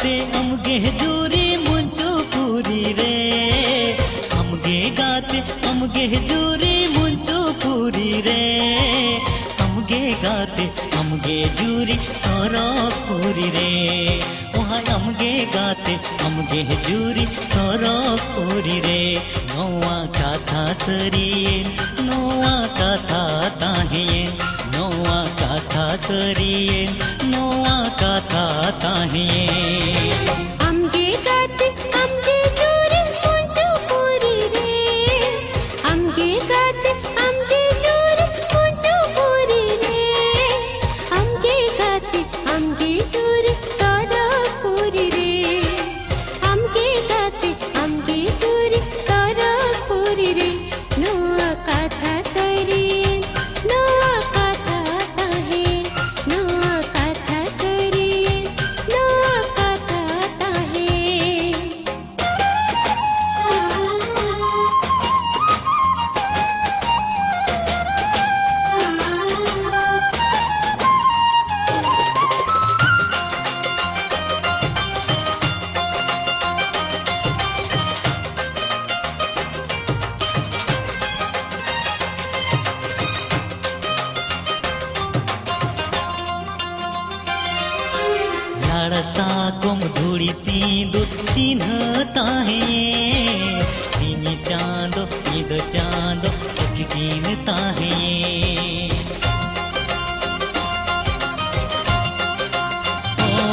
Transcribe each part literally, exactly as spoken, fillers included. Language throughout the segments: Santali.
ᱜᱟᱛᱮ ᱟᱢᱜᱮ ᱡᱩᱨᱤ ᱢᱩᱧᱪᱩᱯᱩᱨᱤ ᱨᱮ, ᱟᱢᱜᱮ ᱜᱟᱛᱮ ᱟᱢᱜᱮ ᱡᱩᱨᱤ ᱢᱩᱧᱪᱩᱯᱩᱨᱤ ᱨᱮ, ᱟᱢᱜᱮ ᱜᱟᱛᱮ ᱟᱢᱜᱮ ᱡᱩᱨᱤ ᱥᱚᱨᱚᱜᱽᱯᱩᱨᱤ ᱨᱮ, ᱳᱦᱟᱭ ᱟᱢᱜᱮ ᱜᱟᱛᱮ ᱟᱢᱜᱮ ᱡᱩᱨᱤ ᱥᱚᱨᱚᱜᱽᱯᱩᱨᱤ ᱨᱮ᱾ ᱱᱚᱣᱟ ᱠᱟᱛᱷᱟ ᱥᱟᱹᱨᱤᱭᱮᱱ, ᱱᱚᱣᱟ ᱠᱟᱛᱷᱟ ᱛᱟᱦᱮᱸᱭᱮᱱ, ᱱᱚᱣᱟ ᱠᱟᱛᱷᱟ ᱥᱟᱹᱨᱤᱭᱮᱱ, ᱱᱚᱣᱟ ᱠᱟᱛᱷᱟ ᱛᱟᱦᱮᱸᱭᱮᱱ᱾ ᱟᱢᱜᱮ ᱜᱟᱛᱮ, ᱟᱢᱜᱮ ᱡᱩᱨᱤ ᱢᱩᱧᱪᱩᱯᱩᱨᱤ ᱨᱮ᱾ ᱟᱢᱜᱮ ᱜᱟᱛᱮ, ᱟᱢᱜᱮ ᱡᱩᱨᱤ ᱢᱩᱧᱪᱩᱯᱩᱨᱤ ᱨᱮ᱾ ᱟᱢᱜᱮ ᱜᱟᱛᱮ, ᱟᱢᱜᱮ ᱡᱩᱨᱤ ᱥᱚᱨᱚᱜᱽᱯᱩᱨᱤ ᱨᱮ᱾ ᱟᱢᱜᱮ ᱜᱟᱛᱮ, ᱟᱢᱜᱮ ᱡᱩᱨᱤ ᱥᱚᱨᱚᱜᱽᱯᱩᱨᱤ ᱨᱮ᱾ ᱱᱚᱣᱟ ᱠᱟᱛᱷᱟ ᱥᱟᱹᱨᱤᱭᱮᱱ, ᱱᱚᱣᱟ ᱠᱟᱛᱷᱟ ᱛᱟᱦᱮᱸᱭᱮᱱ, ᱱᱚᱣᱟ ᱠᱟᱛᱷᱟ ᱥᱟᱹᱨᱤᱭᱮᱱ, ᱱᱚᱣᱟ ᱠᱟᱛᱷᱟ ᱛᱟᱦᱮᱸᱭᱮᱱ᱾ ᱞᱟᱲ ᱥᱟᱠᱚᱢ ᱫᱷᱩᱲᱤ ᱥᱤᱸᱫᱩᱨ ᱪᱤᱱᱦᱟᱹ ᱛᱟᱦᱮᱸ, ᱥᱤᱧ ᱪᱟᱸᱫᱚ ᱧᱤᱫᱟᱹ ᱪᱟᱸᱫᱚ ᱥᱟᱹᱠᱷᱤ ᱠᱤᱱ ᱛᱟᱦᱮᱸ᱾ ᱚ,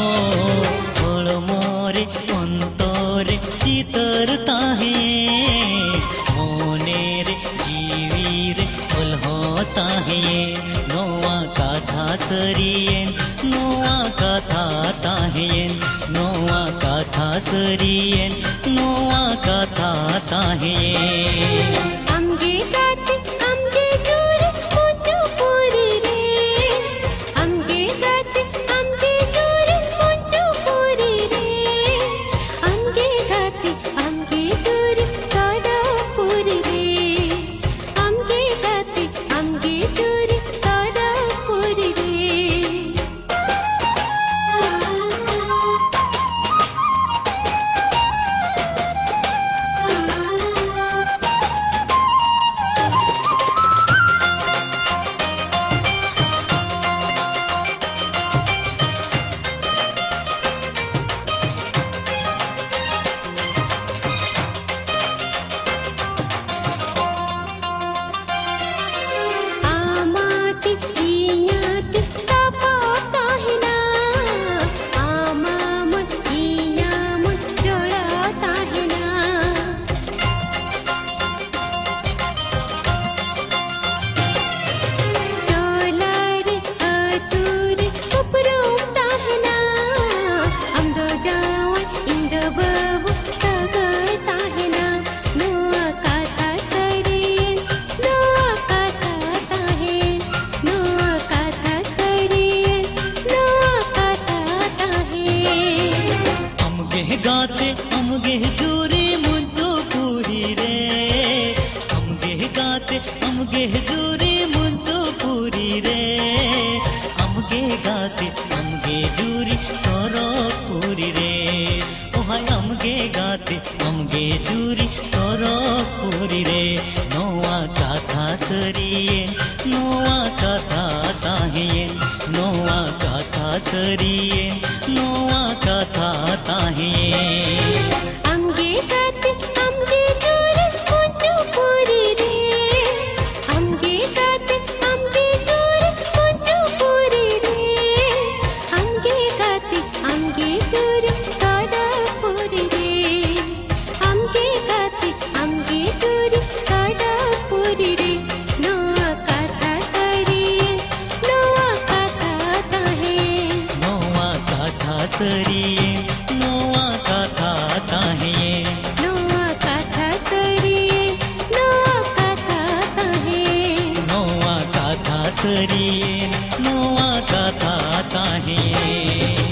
ᱦᱚᱲᱢᱚ ᱨᱮ ᱚᱱᱛᱚᱨ ᱨᱮ ᱪᱤᱛᱟᱹᱨ ᱛᱟᱦᱮᱸ, ᱢᱚᱱᱮ ᱨᱮ ᱡᱤᱣᱤ ᱨᱮ ᱚᱞ ᱦᱚᱸ ᱛᱟᱦᱮᱸᱭᱮᱱ᱾ ᱱᱚᱣᱟ ᱠᱟᱛᱷᱟ ᱥᱟᱹᱨᱤᱭᱮᱱ, ᱱᱚᱣᱟ ᱠᱟᱛᱷᱟ ᱛᱟᱦᱮᱸᱭᱮᱱ, ᱱᱚᱣᱟ ᱠᱟᱛᱷᱟ ᱥᱟᱹᱨᱤᱭᱮᱱ, ᱱᱚᱣᱟ ᱠᱟᱛᱷᱟ ᱛᱟᱦᱮᱸᱭᱮᱱ᱾ ᱟᱢᱜᱮ ᱜᱟᱛᱮ, ᱟᱢᱜᱮ ᱡᱩᱨᱤ ᱢᱩᱧᱪᱩᱯᱩᱨᱤ ᱨᱮ᱾ ᱟᱢᱜᱮ ᱜᱟᱛᱮ, ᱟᱢᱜᱮ ᱡᱩᱨᱤ ᱢᱩᱧᱪᱩᱯᱩᱨᱤ ᱨᱮ᱾ ᱟᱢᱜᱮ ᱜᱟᱛᱮ, ᱟᱢᱜᱮ ᱡᱩᱨᱤ ᱥᱚᱨᱚᱜᱽᱯᱩᱨᱤ ᱨᱮ᱾ ᱟᱢᱜᱮ ᱜᱟᱛᱮ, ᱟᱢᱜᱮ ᱡᱩᱨᱤ ᱥᱚᱨᱚᱜᱽᱯᱩᱨᱤ ᱨᱮ᱾ ᱟᱢᱜᱮ ᱡᱩᱨᱤ ᱢᱚᱧᱪᱚᱯᱩᱨᱤ ᱨᱮ, ᱟᱢᱜᱮ ᱜᱟᱛᱮ, ᱟᱢᱜᱮ ᱡᱩᱨᱤ ᱥᱚᱨᱚᱜᱽᱯᱩᱨᱤ ᱨᱮ᱾ ᱳ ᱦᱟᱭ ᱟᱢᱜᱮ ᱜᱟᱛᱮ, ᱟᱢᱜᱮ ᱡᱩᱨᱤ ᱥᱚᱨᱚᱜᱽᱯᱩᱨᱤ ᱨᱮ᱾ ᱱᱚᱣᱟ ᱠᱟᱛᱷᱟ ᱥᱟᱹᱨᱤᱭᱮᱱ, ᱱᱚᱣᱟ ᱠᱟᱛᱷᱟ ᱛᱟᱦᱮᱸᱭᱮᱱ, ᱱᱚᱣᱟ ᱠᱟᱛᱷᱟ ᱥᱟᱹᱨᱤᱭᱮᱱ, ᱱᱚᱣᱟ ᱠᱟᱛᱷᱟ ᱛᱟᱦᱮᱸᱭᱮᱱ᱾ ᱟᱢᱜᱮ ᱜᱟᱛᱮ, ᱟᱢᱜᱮ ᱡᱩᱨᱤ ᱢᱚᱧᱪᱚᱯᱩᱨᱤ ᱨᱮ᱾ ᱟᱢᱜᱮ ᱜᱟᱛᱮ, ᱟᱢᱜᱮ ᱡᱩᱨᱤ ᱢᱚᱧᱪᱚᱯᱩᱨᱤ ᱨᱮ᱾ ᱟᱢᱜᱮ ᱜᱟᱛᱮ, ᱟᱢᱜᱮ ᱡᱩᱨᱤ ᱥᱚᱨᱚᱜᱽᱯᱩᱨᱤ ᱨᱮ᱾ ᱟᱢᱜᱮ ᱜᱟᱛᱮ, ᱟᱢᱜᱮ ᱡᱩᱨᱤ ᱥᱚᱨᱚᱜᱽᱯᱩᱨᱤ ᱨᱮ᱾ ᱱᱚᱣᱟ ᱠᱟᱛᱷᱟ ᱥᱟᱹᱨᱤᱭᱮᱱ, ᱱᱚᱣᱟ ᱠᱟᱛᱷᱟ ᱛᱟᱦᱮᱸᱭᱮᱱ᱾ ᱱᱚᱣᱟ ᱠᱟᱛᱷᱟ ᱥᱟᱹᱨᱤᱭᱮᱱ, ᱱᱚᱣᱟ ᱠᱟᱛᱷᱟ ᱛᱟᱦᱮᱸᱭᱮᱱ᱾ ᱱᱚᱣᱟ ᱠᱟᱛᱷᱟ ᱥᱟᱹᱨᱤᱭᱮᱱ, ᱱᱚᱣᱟ ᱠᱟᱛᱷᱟ ᱛᱟᱦᱮᱸᱭᱮᱱ᱾ ᱱᱚᱣᱟ ᱠᱟᱛᱷᱟ ᱥᱟᱹᱨᱤᱭᱮᱱ, ᱱᱚᱣᱟ ᱠᱟᱛᱷᱟ ᱛᱟᱦᱮᱸᱭᱮᱱ᱾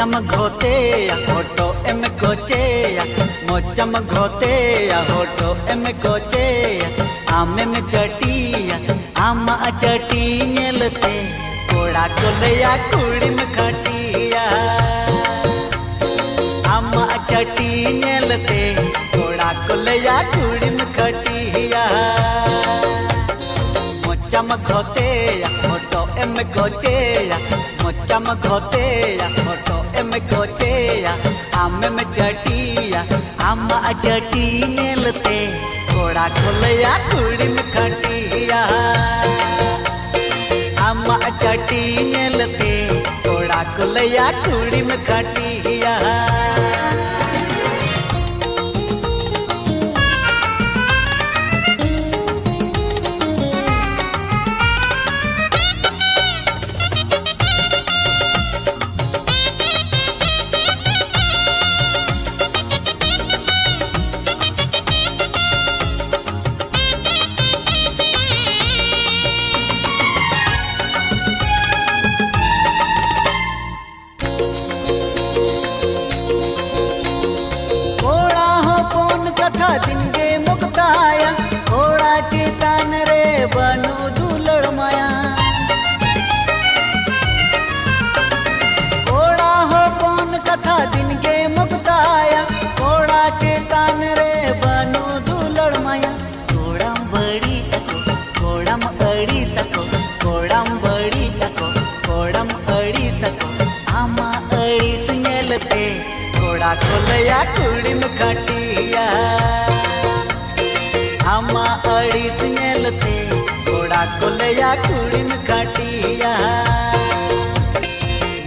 ᱢᱚᱪᱟᱢ ᱜᱷᱚᱛᱮᱭᱟ, ᱦᱚᱴᱚᱜ ᱮᱢ ᱠᱚᱪᱮᱭᱟ, ᱢᱚᱪᱟᱢ ᱜᱷᱚᱛᱮᱭᱟ, ᱦᱚᱴᱚᱜ ᱮᱢ ᱠᱚᱪᱮᱭᱟ, ᱟᱢᱮᱢ ᱪᱟᱹᱴᱤᱭᱟ, ᱟᱢᱟᱜ ᱪᱟᱹᱴᱤ ᱧᱮᱞᱛᱮ ᱠᱚᱲᱟ ᱠᱚ ᱞᱟᱹᱭᱟ ᱠᱩᱲᱤᱢ ᱠᱷᱟᱹᱴᱤᱭᱟ᱾ ᱟᱢᱟᱜ ᱪᱟᱹᱴᱤ ᱧᱮᱞᱛᱮ ᱠᱚᱲᱟ ᱠᱚ ᱞᱟᱹᱭᱟ ᱠᱩᱲᱤᱢ ᱠᱷᱟᱹᱴᱤᱭᱟ᱾ ᱢᱚᱪᱟᱢ ᱜᱷᱚᱛᱮᱭᱟ, ᱦᱚᱴᱚᱜ ᱮᱢ ᱠᱚᱪᱮᱭᱟ, ᱢᱚᱪᱟᱢ ᱜᱷᱚᱛᱮᱭᱟ, ᱦᱚᱴᱚᱜ ᱮᱢ ᱠᱚᱪᱮᱭᱟ, ᱟᱢᱮᱢ ᱪᱟᱹᱴᱤᱭᱟ, ᱟᱢᱟᱜ ᱪᱟᱹᱴᱤ ᱧᱮᱞᱛᱮ ᱠᱚᱲᱟ ᱠᱚ ᱞᱟᱹᱭᱟ ᱠᱩᱲᱤᱢ ᱠᱷᱟᱹᱴᱤᱭᱟ᱾ ᱟᱢᱟᱜ ᱪᱟᱹᱴᱤ ᱧᱮᱞᱛᱮ ᱠᱚᱲᱟ ᱠᱚ ᱞᱟᱹᱭᱟ ᱠᱩᱲᱤᱢ ᱠᱷᱟᱹᱴᱤᱭᱟ᱾ ᱠᱚᱲᱟ ᱦᱚᱯᱚᱱ ᱠᱟᱛᱷᱟ ᱫᱤᱱ ᱜᱮ ᱢᱩᱠᱛᱟᱭᱟ, ᱠᱚᱲᱟ ᱪᱮᱛᱟᱱ ᱨᱮ ᱵᱟᱹᱱᱩᱜ ᱫᱩᱞᱟᱹᱲ ᱢᱟᱭᱟ᱾ ᱠᱚᱲᱟ ᱦᱚᱯᱚᱱ ᱠᱟᱛᱷᱟ ᱫᱤᱱ ᱜᱮ ᱢᱩᱠᱛᱟᱭᱟ, ᱠᱚᱲᱟ ᱪᱮᱛᱟᱱ ᱨᱮ ᱵᱟᱹᱱᱩᱜ ᱫᱩᱞᱟᱹᱲ ᱢᱟᱭᱟ᱾ ᱠᱚᱲᱟᱢ ᱵᱟᱹᱲᱤᱡ ᱟᱠᱚ, ᱠᱚᱲᱟᱢ ᱟᱹᱲᱤᱥ ᱟᱠᱚ, ᱠᱚᱲᱟᱢ ᱵᱟᱹᱲᱤᱡ ᱟᱠᱚ, ᱠᱚᱲᱟᱢ ᱟᱹᱲᱤᱥ ᱟᱠᱚ᱾ ᱟᱢᱟᱜ ᱟᱹᱲᱤᱥ ᱧᱮᱞᱛᱮ ᱠᱚᱲᱟ ᱠᱚ ᱞᱟᱹᱭᱟ ᱠᱩᱲᱤᱢ ᱠᱷᱟᱹᱴᱤᱭᱟ᱾ ᱟᱢᱟᱜ ᱟᱹᱲᱤᱥ ᱧᱮᱞᱛᱮ ᱠᱚᱲᱟ ᱠᱚ ᱞᱟᱹᱭᱟ ᱠᱩᱲᱤᱢ ᱠᱷᱟᱹᱴᱤᱭᱟ᱾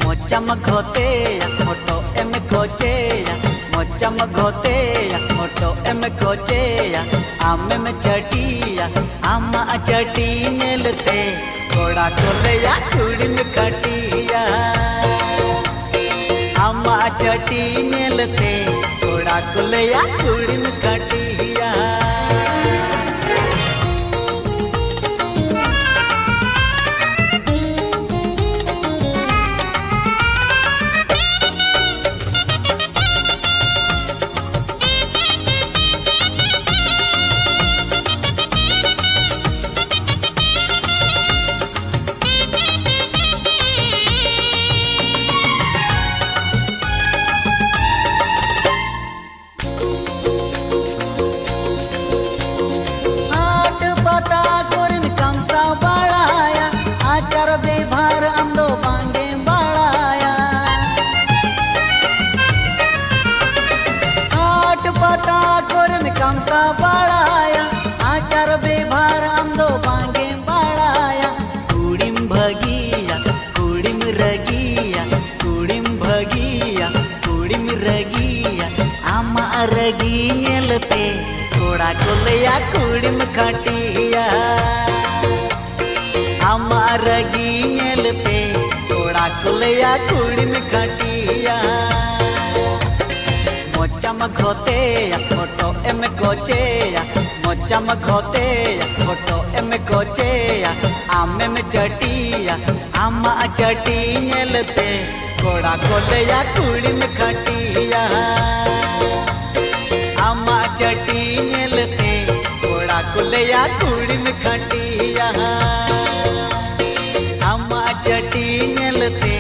ᱢᱚᱪᱟᱢ ᱜᱷᱚᱛᱮᱭᱟ, ᱦᱚᱴᱚᱜ ᱮᱢ ᱠᱚᱪᱮᱭᱟ, ᱢᱚᱪᱟᱢ ᱜᱷᱚᱛᱮᱭᱟ, ᱦᱚᱴᱚᱜ ᱮᱢ ᱠᱚᱪᱮᱭᱟ, ᱟᱢᱮᱢ ᱪᱟᱹᱴᱤᱭᱟ, ᱟᱢᱟᱜ ᱪᱟᱹᱴᱤ ᱧᱮᱞᱛᱮ ᱠᱚᱲᱟ ᱠᱚ ᱞᱟᱹᱭᱟ ᱠᱩᱲᱤᱢ ᱠᱷᱟᱹᱴᱤᱭᱟ᱾ ᱟᱢᱟᱜ ᱪᱟᱹᱴᱤ ᱧᱮᱞᱛᱮ ᱠᱚᱲᱟ ᱠᱚ ᱞᱟᱹᱭᱟ ᱠᱩᱲᱤᱢ ᱠᱷᱟᱹᱴᱤᱭᱟ᱾ ᱞᱟᱹᱭᱟ ᱠᱩᱲᱤᱢ ᱠᱷᱟᱹᱴᱤᱭᱟ᱾ ᱟᱢᱟᱜ ᱨᱟᱹᱜᱤ ᱧᱮᱞᱛᱮ ᱠᱚᱲᱟ ᱠᱚ ᱞᱟᱹᱭᱟ ᱠᱩᱲᱤᱢ ᱠᱷᱟᱹᱴᱤᱭᱟ᱾ ᱢᱚᱪᱟᱢ ᱜᱷᱚᱛᱮᱭᱟ, ᱦᱚᱴᱚᱜ ᱮᱢ ᱠᱚᱪᱮᱭᱟ, ᱢᱚᱪᱟᱢ ᱜᱷᱚᱛᱮᱭᱟ, ᱦᱚᱴᱚᱜ ᱮᱢ ᱠᱚᱪᱮᱭᱟ, ᱟᱢᱮᱢ ᱪᱟᱹᱴᱤᱭᱟ᱾ ᱟᱢᱟᱜ ᱪᱟᱹᱴᱤ ᱧᱮᱞᱛᱮ ᱠᱚᱲᱟ ᱠᱚ ᱞᱟᱹᱭᱟ ᱠᱩᱲᱤᱢ ᱠᱷᱟᱹᱴᱤᱭᱟ᱾ ᱟᱢᱟᱜ ᱪᱟᱹᱴᱤ ᱧᱮᱞᱛᱮ ᱠᱚᱲᱟ ᱠᱚ ᱞᱟᱹᱭᱟ ᱠᱩᱲᱤᱢ ᱠᱷᱟᱹᱴᱤᱭᱟ᱾ ᱟᱢᱟᱜ ᱪᱟᱹᱴᱤ ᱧᱮᱞᱛᱮ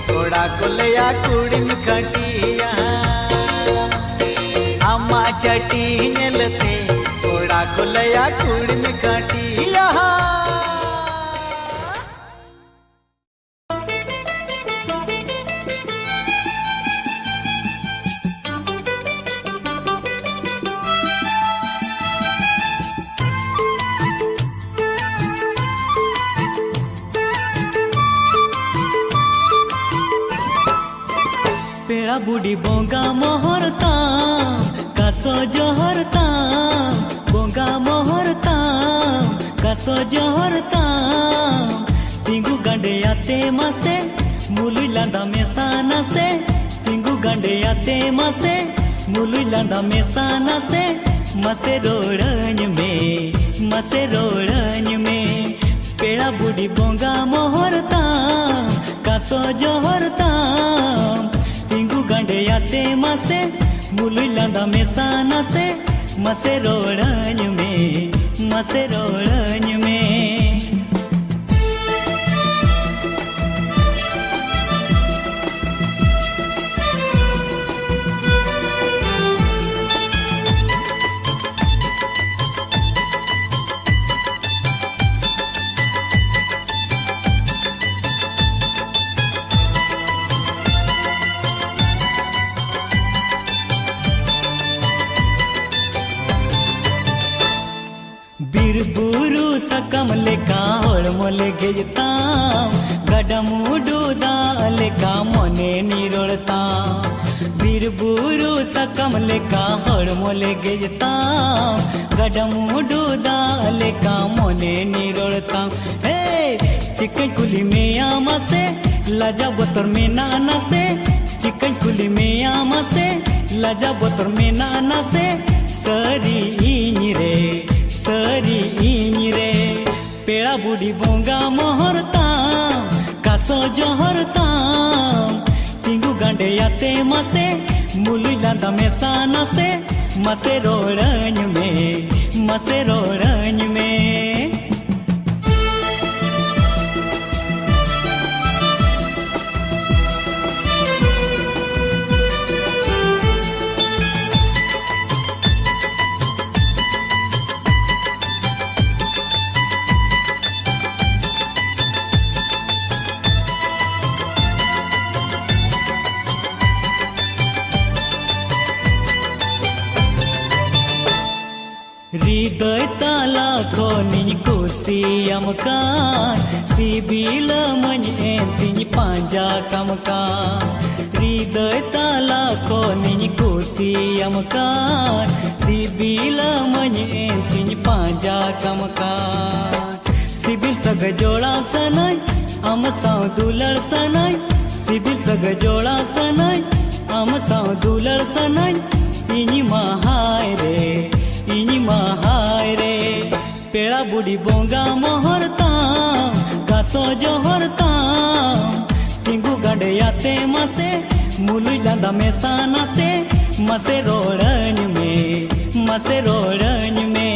ᱠᱚᱲᱟ ᱠᱚ ᱞᱟᱹᱭᱟ ᱠᱩᱲᱤᱢ ᱠᱷᱟᱹᱴᱤᱭᱟ᱾ ᱟᱢᱟᱜ ᱪᱟᱹᱴᱤ ᱧᱮᱞᱛᱮ ᱠᱚᱲᱟ ᱠᱚ ᱞᱟᱹᱭᱟ ᱠᱩᱲᱤᱢ ᱠᱷᱟᱹᱴᱤᱭᱟ᱾ ᱯᱮᱲᱟ ᱵᱩᱰᱤ ᱵᱚᱸᱜᱟ ᱢᱚᱦᱚᱨ ᱛᱟᱢ, ᱠᱟᱥᱚ ᱡᱚᱦᱚᱨ ᱛᱟᱢ, ᱵᱚᱸᱜᱟ ᱢᱚᱦᱚᱨ ᱛᱟᱢ, ᱠᱟᱥᱚ ᱡᱚᱦᱚᱨ ᱛᱟᱢ᱾ ᱛᱤᱸᱜᱩ ᱜᱟᱸᱰᱮ ᱟᱛᱮ ᱢᱟᱥᱮ, ᱢᱩᱞᱩᱡ ᱞᱟᱸᱫᱟ ᱢᱮᱥᱟ ᱱᱟᱥᱮ᱾ ᱛᱤᱸᱜᱩ ᱜᱟᱸᱰᱮ ᱟᱛᱮ ᱢᱟᱥᱮ, ᱢᱩᱞᱩᱡ ᱞᱟᱸᱫᱟ ᱢᱮᱥᱟ ᱱᱟᱥᱮ᱾ ᱢᱟᱥᱮ ᱨᱚᱲᱟᱹᱧ ᱢᱮ, ᱢᱟᱥᱮ ᱨᱚᱲᱟᱹᱧ ᱢᱮ᱾ ᱯᱮᱲᱟ ᱵᱩᱰᱤ ᱵᱚᱸᱜᱟ ᱢᱚᱦᱚᱨ ᱛᱟᱢ, ᱠᱟᱥᱚ ᱡᱚᱦᱚᱨ ᱛᱟᱢ᱾ ᱛᱤᱸᱜᱩ ᱜᱟᱸᱰᱮ ᱟᱛᱮ ᱢᱟᱥᱮ, ᱢᱩᱞᱩᱡ ᱞᱟᱸᱫᱟ ᱢᱮᱥᱟ ᱱᱟᱥᱮ᱾ ᱢᱟᱥᱮ ᱨᱚᱲᱟᱹᱧ ᱢᱮ, ᱢᱟᱥᱮ ᱨᱚᱲᱟᱹᱧ ᱢᱮ᱾ ᱵᱤᱨ ᱵᱩᱨᱩ ᱥᱟᱠᱟᱢ ᱞᱮᱠᱟ ᱦᱚᱲᱢᱚ ᱞᱮᱜᱮᱡ ᱛᱟᱢ, ᱜᱟᱰᱟ ᱢᱩᱰᱩ ᱫᱟᱜ ᱞᱮᱠᱟ ᱢᱚᱱᱮ ᱱᱤᱨᱚᱲ ᱛᱟᱢ᱾ ᱵᱤᱨ ᱵᱩᱨᱩ ᱥᱟᱠᱟᱢ ᱞᱮᱠᱟ ᱦᱚᱲᱢᱚ ᱞᱮᱜᱮᱡ ᱛᱟᱢ, ᱜᱟᱰᱟ ᱢᱩᱰᱩ ᱫᱟᱜ ᱞᱮᱠᱟ ᱢᱚᱱᱮ ᱱᱤᱨᱚᱲ ᱛᱟᱢ᱾ ᱦᱮ, ᱪᱤᱠᱟᱹᱧ ᱠᱩᱞᱤ ᱢᱮᱭᱟ ᱢᱟᱥᱮ, ᱞᱟᱡᱟ ᱵᱚᱛᱚᱨ ᱢᱮᱱᱟᱜᱼᱟ ᱱᱟᱥᱮ? ᱪᱤᱠᱟᱹᱧ ᱠᱩᱞᱤ ᱢᱮᱭᱟ ᱢᱟᱥᱮ, ᱞᱟᱡᱟ ᱵᱚᱛᱚᱨ ᱢᱮᱱᱟᱜᱼᱟ ᱱᱟᱥᱮ? ᱥᱟᱹᱨᱤ ᱤᱧ ᱨᱮ, ᱥᱟᱹᱨᱤ ᱤᱧ ᱨᱮ, ᱯᱮᱲᱟ ᱵᱩᱰᱷᱤ ᱵᱚᱸᱜᱟ ᱢᱚᱦᱚᱨ ᱛᱟᱢ, ᱠᱟᱥᱚ ᱡᱚᱦᱚᱨ ᱛᱟᱢ, ᱛᱤᱸᱜᱩ ᱜᱟᱸᱰᱮᱭᱟᱛᱮ ᱢᱟᱥᱮ, ᱢᱩᱞᱩᱡ ᱞᱟᱸᱫᱟ ᱢᱮᱥᱟ ᱱᱟᱥᱮ, ᱢᱟᱥᱮ ᱨᱚᱲᱟᱹᱧ ᱢᱮ, ᱢᱟᱥᱮ ᱨᱚᱲᱟᱹᱧ ᱢᱮ᱾ ᱦᱨᱤᱫᱚᱭ ᱛᱟᱞᱟ ᱠᱷᱚᱱᱤᱧ ᱠᱩᱥᱤᱭᱟᱢ ᱠᱟᱱ, ᱥᱤᱵᱤᱞᱟᱢᱟᱹᱧ ᱮᱱᱛᱤᱧ ᱯᱟᱸᱡᱟ ᱠᱟᱢ ᱠᱟᱱ᱾ ᱦᱨᱤᱫᱚᱭ ᱛᱟᱞᱟ ᱠᱷᱚᱱᱤᱧ ᱠᱩᱥᱤᱭᱟᱢ ᱠᱟᱱ, ᱥᱤᱵᱤᱞᱟᱢᱟᱹᱧ ᱮᱱᱛᱤᱧ ᱯᱟᱸᱡᱟ ᱠᱟᱢ ᱠᱟᱱ᱾ ᱥᱤᱵᱤᱞ ᱥᱟᱹᱜᱟᱹᱭ ᱡᱚᱲᱟᱣ ᱥᱟᱱᱟᱧ, ᱟᱢ ᱥᱟᱶ ᱫᱩᱞᱟᱹᱲ ᱥᱟᱱᱟᱧ᱾ ᱥᱤᱵᱤᱞ ᱥᱟᱹᱜᱟᱹᱭ ᱡᱚᱲᱟᱣ ᱥᱟᱱᱟᱧ, ᱟᱢ ᱥᱟᱶ ᱫᱩᱞᱟᱹᱲ ᱥᱟᱱᱟᱧ᱾ ᱤᱧ ᱢᱟ ᱦᱟᱭ ᱨᱮ, ᱤᱧ ᱢᱟ ᱦᱟᱭ ᱨᱮ᱾ ᱯᱮᱲᱟ ᱵᱩᱰᱷᱤ ᱵᱚᱸᱜᱟ ᱢᱚᱦᱚᱨ ᱛᱟᱢ, ᱠᱟᱥᱚ ᱡᱚᱦᱚᱨ ᱛᱟᱢ, ᱛᱤᱸᱜᱩ ᱜᱟᱸᱰᱮᱭᱟᱛᱮ ᱢᱟᱥᱮ, ᱢᱩᱞᱩᱡ ᱞᱟᱸᱫᱟ ᱢᱮᱥᱟ ᱱᱟᱥᱮ, ᱢᱟᱥᱮ ᱨᱚᱲᱟᱹᱧ ᱢᱮ, ᱢᱟᱥᱮ ᱨᱚᱲᱟᱹᱧ ᱢᱮ᱾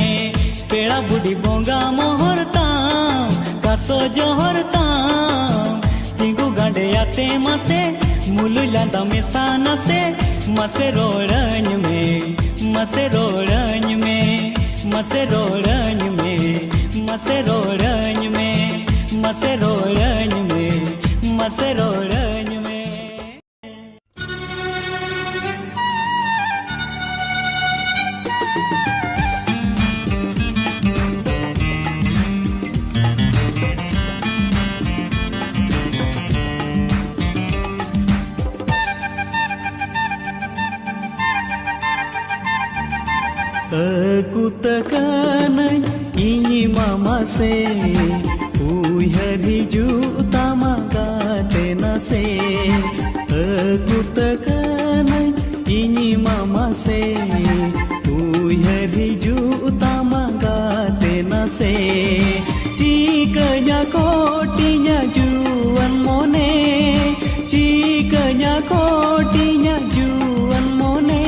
ᱯᱮᱲᱟ ᱵᱩᱰᱷᱤ ᱵᱚᱸᱜᱟ ᱢᱚᱦᱚᱨ ᱛᱟᱢ, ᱠᱟᱥᱚ ᱡᱚᱦᱚᱨ ᱛᱟᱢ, ᱛᱤᱸᱜᱩ ᱜᱟᱸᱰᱮᱭᱟᱛᱮ ᱢᱟᱥᱮ, ᱢᱩᱞᱩᱡ ᱞᱟᱸᱫᱟ ᱢᱮᱥᱟ ᱱᱟᱥᱮ, ᱢᱟᱥᱮ ᱨᱚᱲᱟᱹᱧ ᱢᱮ, ᱢᱟᱥᱮ ᱨᱚᱲᱟᱹᱧ ᱢᱮ, ᱢᱟᱥᱮ ᱨᱚᱲᱟᱹᱧ ᱢᱮ, ᱢᱟᱥᱮ ᱨᱚᱲᱟᱹᱧ ᱢᱮ, ᱢᱟᱥᱮ ᱨᱚᱲᱟᱹᱧ ᱢᱮ, ᱢᱟᱥᱮ ᱨᱚᱲᱟᱹᱧ ᱢᱮ᱾ ᱥᱮ ᱩᱭᱦᱟᱹᱨ ᱦᱤᱡᱩᱜ ᱛᱟᱢᱟ ᱜᱟᱛᱮ ᱱᱟᱥᱮ, ᱟᱹᱠᱩᱛ ᱠᱟᱹᱱᱟᱹᱧ ᱤᱧ ᱢᱟ ᱢᱟᱥᱮ, ᱩᱭᱦᱟᱹᱨ ᱦᱤᱡᱩᱜ ᱛᱟᱢᱟ ᱜᱟᱛᱮ ᱱᱟᱥᱮ᱾ ᱪᱤᱠᱟᱹᱧᱟ ᱠᱚᱴᱤᱧᱟ ᱡᱩᱣᱟᱹᱱ ᱢᱚᱱᱮ, ᱪᱤᱠᱟᱹᱧᱟ ᱠᱚᱴᱤᱧᱟ ᱡᱩᱣᱟᱹᱱ ᱢᱚᱱᱮ,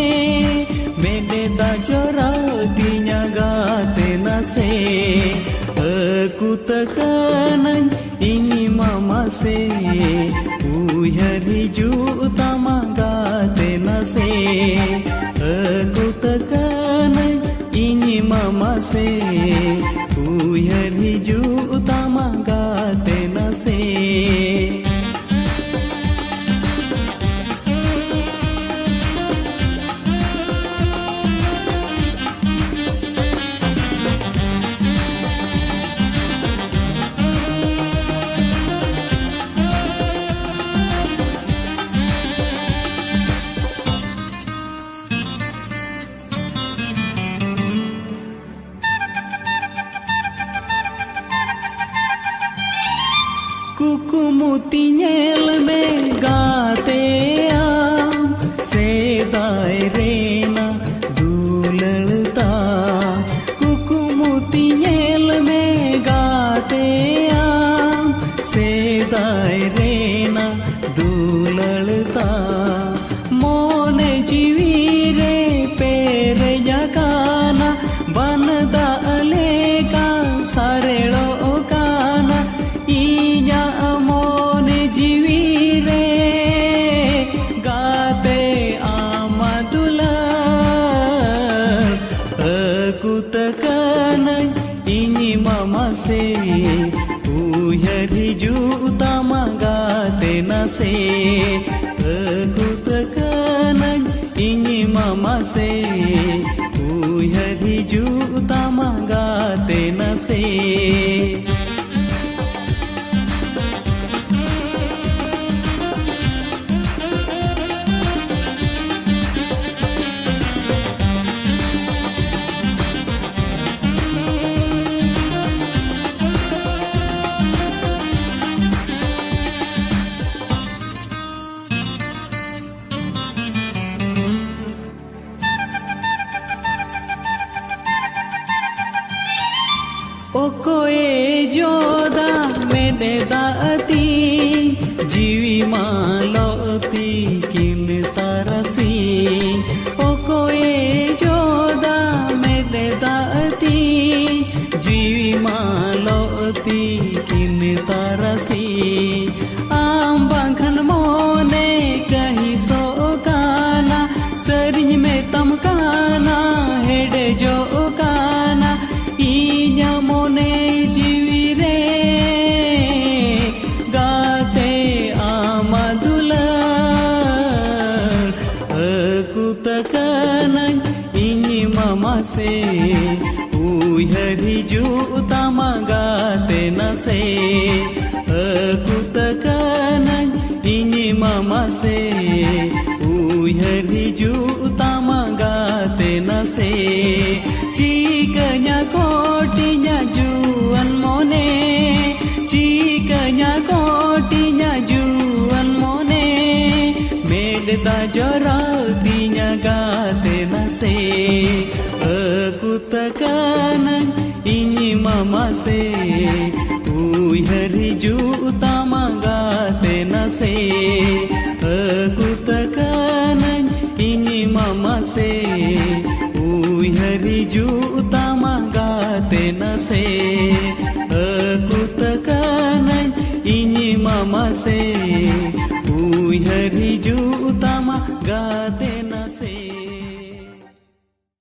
ᱢᱮᱱᱮᱫᱟ ᱡᱚᱨᱟᱣ ᱫᱤᱧᱟ ᱜᱟᱛᱮ ᱱᱟᱥᱮ, ᱟᱹᱠᱩᱛ ᱠᱟᱹᱱᱟᱹᱧ ᱤᱧ ᱢᱟ ᱢᱟᱥᱮ, ᱩᱭᱦᱟᱹᱨ ᱦᱤᱡᱩᱜ ᱛᱟᱢᱟ ᱜᱟᱛᱮ ᱱᱟᱥᱮ, ᱟᱹᱠᱩᱛ ᱠᱟᱹᱱᱟᱹᱧ ᱤᱧ ᱢᱟ ᱢᱟᱥᱮ, ᱩᱭᱦᱟᱹᱨ ᱦᱤᱡᱩᱜ ᱛᱟᱢᱟ ᱜᱟᱛᱮ ᱱᱟᱥᱮ᱾ ᱠᱩᱠᱢᱩ ᱛᱤ ᱧᱮᱞ ᱢᱮ ᱜᱟᱛᱮ ᱟᱢ, ᱥᱮᱫᱟᱭ ᱨᱮᱱᱟᱜ ᱫᱩᱞᱟᱹᱲ ᱛᱟᱢ᱾ ᱠᱩᱠᱢᱩ ᱛᱤ ᱧᱮᱞ ᱢᱮ ᱜᱟᱛᱮ ᱟᱢ, ᱥᱮᱫᱟᱭ ᱨᱮᱱᱟᱜ ᱫᱩᱞᱟᱹᱲ ᱛᱟᱢ᱾ ᱢᱚᱱᱮ ᱡᱤᱣᱤ ᱨᱮ ᱯᱮᱨᱮᱡ ᱟᱠᱟᱱᱟ, ᱵᱟᱱ ᱫᱟᱜ ᱞᱮᱠᱟ ᱥᱟᱨᱮᱲᱚᱜ ᱠᱟᱱᱟ ᱤᱧᱟᱜ ᱢᱚᱱᱮ ᱡᱤᱣᱤ ᱨᱮ᱾ ᱜᱟᱛᱮ ᱟᱢᱟᱜ ᱫᱩᱞᱟᱹᱲ ᱟᱹᱠᱩᱛ ᱠᱟᱹᱱᱟᱹᱧ ᱤᱧ ᱢᱟ ᱢᱟᱥᱮ, ᱩᱭᱦᱟᱹᱨ ᱦᱤᱡᱩᱜ ᱛᱟᱢᱟ ᱜᱟᱛᱮ ᱱᱟᱥᱮ᱾ ᱟᱹᱠᱩᱛ ᱠᱟᱹᱱᱟᱹᱧ ᱤᱧ ᱢᱟ ᱢᱟᱥᱮ, ᱩᱭᱦᱟᱹᱨ ᱦᱤᱡᱩᱜ ᱛᱟᱢᱟ ᱜᱟᱛᱮ ᱱᱟᱥᱮ᱾ ᱢᱮᱫ ᱫᱟᱜ ᱛᱤᱧ ᱡᱤᱣᱤ ᱢᱟ ᱞᱚᱜ ᱛᱤᱠᱤᱱ ᱛᱟᱨᱟᱥᱤᱧ, ᱚᱠᱚᱭᱮ ᱡᱚᱫᱟ ᱢᱮᱫ ᱫᱟᱜ ᱛᱤᱧ ᱡᱤᱣᱤ ᱢᱟ ᱞᱚᱜ ᱛᱤᱠᱤᱱ ᱛᱟᱨᱟᱥᱤᱧ᱾ ᱟᱢ ᱵᱟᱝᱠᱷᱟᱱ ᱢᱚᱱᱮ ᱠᱟᱹᱦᱤᱥᱚᱜ ᱠᱟᱱᱟ, ᱥᱟᱹᱨᱤᱧ ᱢᱮᱛᱟᱢ ᱠᱟᱱᱟ ᱦᱮᱰᱮᱡᱚᱜ ᱠᱟᱱᱟ ᱤᱧᱟᱹᱜ ᱢᱚᱱᱮ ᱡᱤᱣᱤ ᱨᱮ᱾ ᱜᱟᱛᱮ ᱟᱢᱟᱜ ᱫᱩᱞᱟᱹᱲ ᱟᱹᱠᱩᱛ ᱠᱟᱹᱱᱟᱹᱧ ᱤᱧ ᱢᱟ ᱢᱟᱥᱮ, ᱩᱭᱦᱟᱹᱨ ᱦᱤᱡᱩᱜ ᱛᱟᱢᱟ ᱜᱟᱛᱮ ᱱᱟᱥᱮ᱾ ᱟᱹᱠᱩᱛ ᱠᱟᱹᱱᱟᱹᱧ ᱤᱧ ᱢᱟ ᱢᱟᱥᱮ, ᱩᱭᱦᱟᱹᱨ ᱦᱤᱡᱩᱜ ᱛᱟᱢᱟ ᱜᱟᱛᱮ ᱱᱟᱥᱮ᱾ ᱪᱤᱠᱟᱹᱧᱟ ᱠᱚᱴᱤᱧᱟ ᱡᱩᱣᱟᱹᱱ ᱢᱚᱱᱮ, ᱪᱤᱠᱟᱹᱧᱟ ᱠᱚᱴᱤᱧᱟ ᱡᱩᱣᱟᱹᱱ ᱢᱚᱱᱮ, ᱢᱮᱫ ᱫᱟᱜ ᱡᱚᱨᱟᱣ ᱛᱤᱧᱟ ᱜᱟᱛᱮ ᱱᱟᱥᱮ᱾ ᱟᱹᱠᱩᱛ ᱠᱟᱹᱱᱟᱹᱧ ᱤᱧ ᱢᱟ ᱢᱟᱥᱮ, ᱩᱭᱦᱟᱹᱨ ᱦᱤᱡᱩᱜ ᱛᱟᱢᱟ ᱜᱟᱛᱮ ᱱᱟᱥᱮ᱾ ᱟᱹᱠᱩᱛ ᱠᱟᱹᱱᱟᱹᱧ ᱤᱧ ᱢᱟ ᱢᱟᱥᱮ, ᱩᱭᱦᱟᱹᱨ ᱦᱤᱡᱩᱜ